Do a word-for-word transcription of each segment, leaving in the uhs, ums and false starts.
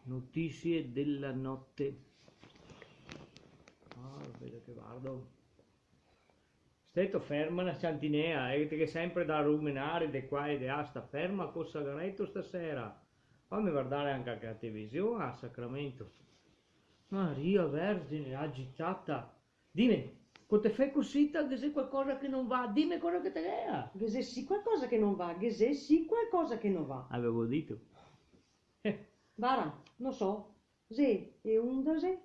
Notizie dela note. Ah, speta che vardo. Steto ferma na ciantinea, e te ghe senpre da rumenare de qua e de là, sta ferma, cosa gareto stasera? Fame vardare anca la television, ah, sacramento. Maria Vergine, agitata. Dime, co te fè cusita, ghe xe qualcosa che no va? Dime cosa che te ghe. Ghe xe sì qualcosa che no va, ghe xe sì qualcosa che no va. Gavevo dito. Eh. Vara, no so, xe e ondexe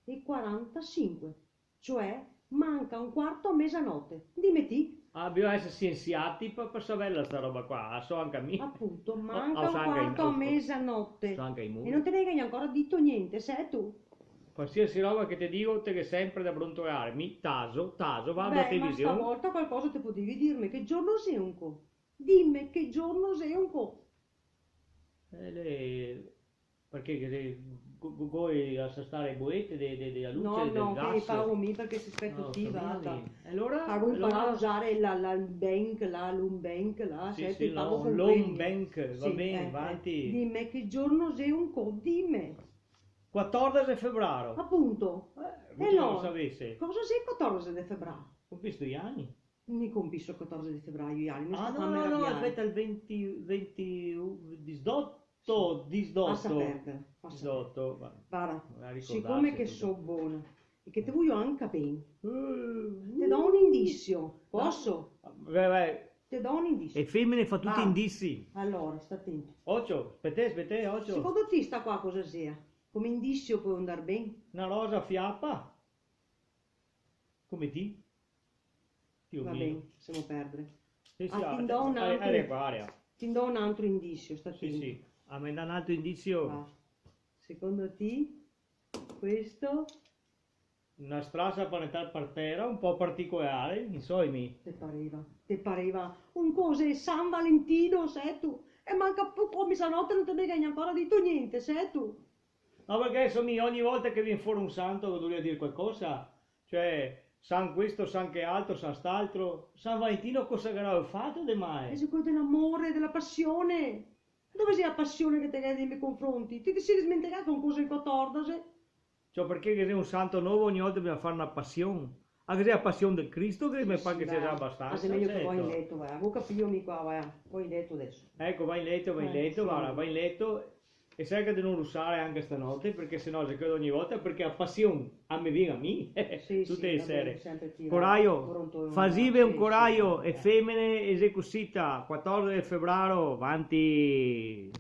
e quarantasinque, cioè manca un quarto a mezanote. Dime ti. Ah, bisogna esare siensiati par, par saverla sta roba qua, la so anca mi. Apunto, manca un quarto a mezanote. So anca i muri. E no te me ga ancora dito gnente, seto? Qualsiasi roba che te digo, te ghe senpre da brontolare. Mi taso, taso, vardo la television. Beh, ma stavolta qualcosa te podevi dirme, che giorno xe anca? Dime che giorno xe anca. Eh, le Parché che te, co-, co-, co-, eh, lasa stare e boete de, de, de la luce, del gas? No, no, che pago mi parché se speto ti, vara. E alora? Pago, impara a usare la, la, el bank là, l'home bank là, sì, sì, pago con quel. L'home bank, va ben, eh, avanti. Dime che giorno xe anca, dime. Quatordexe febraro. Apunto. Eh, vuto che no lo savese? Cosa xe quatordexe de febraro? Go compiso i ani. Mi compiso el quatordexe de febraio, i ani, no sta farme rabiare. Ah, no, no, no, speta, el venti, venti, disdoto, disdoto. Lasa perdere, lasa perdere. Disdoto, va. Vara, sicome che so bona e che te voio anca ben, te do un indisio, poso? Vai, vai. Te do un indisio. E femene fa tuti indisi. Alora, sta tento. Ocio, speta, speta, ocio. Secondo ti sta qua cosa xea? Come indisio pol andar ben? Na rosa fiapa. Come ti? Dio mio. Va ben, lasemo perdere. Sì, sì, ah, ti ndò un altro, ti ndò un altro indisio, sta tento. Sì, sì. Ah, me dà un altro indisio? Va. Secondo ti, questo? Na strasa par netar par tera, un po' particolare, insoma. Te pareva, te pareva un coso de San Valentino, seto? E manca poco, mezanote no te me ga ancora dito gnente, seto? No, parché deso mi, ogni volta che vien fora un santo, che dovaria dir qualcosa, cioè, San questo, San che altro, San st'altro, San Valentino cosa gavarà fato de male? E xe queo de l'amore, de la pasion. Dove xe la pasion che te ghe nei me confronti? Ti te si smentegà che xe un coso de quatordexe? Cioè, parché ghe xe un santo novo, ogni volta bisogna far na pasion. Ah, ghe xe la pasion del Cristo, che me par che sia za abastansa, certo. Sì, sì, va. Ah, xe mejo che va in leto, va. Go capìo mi qua, va. Va in leto deso. Eco, va in leto, va in leto, eh, sì, vara, va in leto e serca de no rusare anca stanote, parché se no se crede ogni volta, parché la pasion la me vien a mi. Sì, sì, va ben, tute le sere. Senpre ti, va. Corajo, brontolon, fasive un corajo, sì, sì, e femene, e xe cusita, quatordexe febraro, vanti.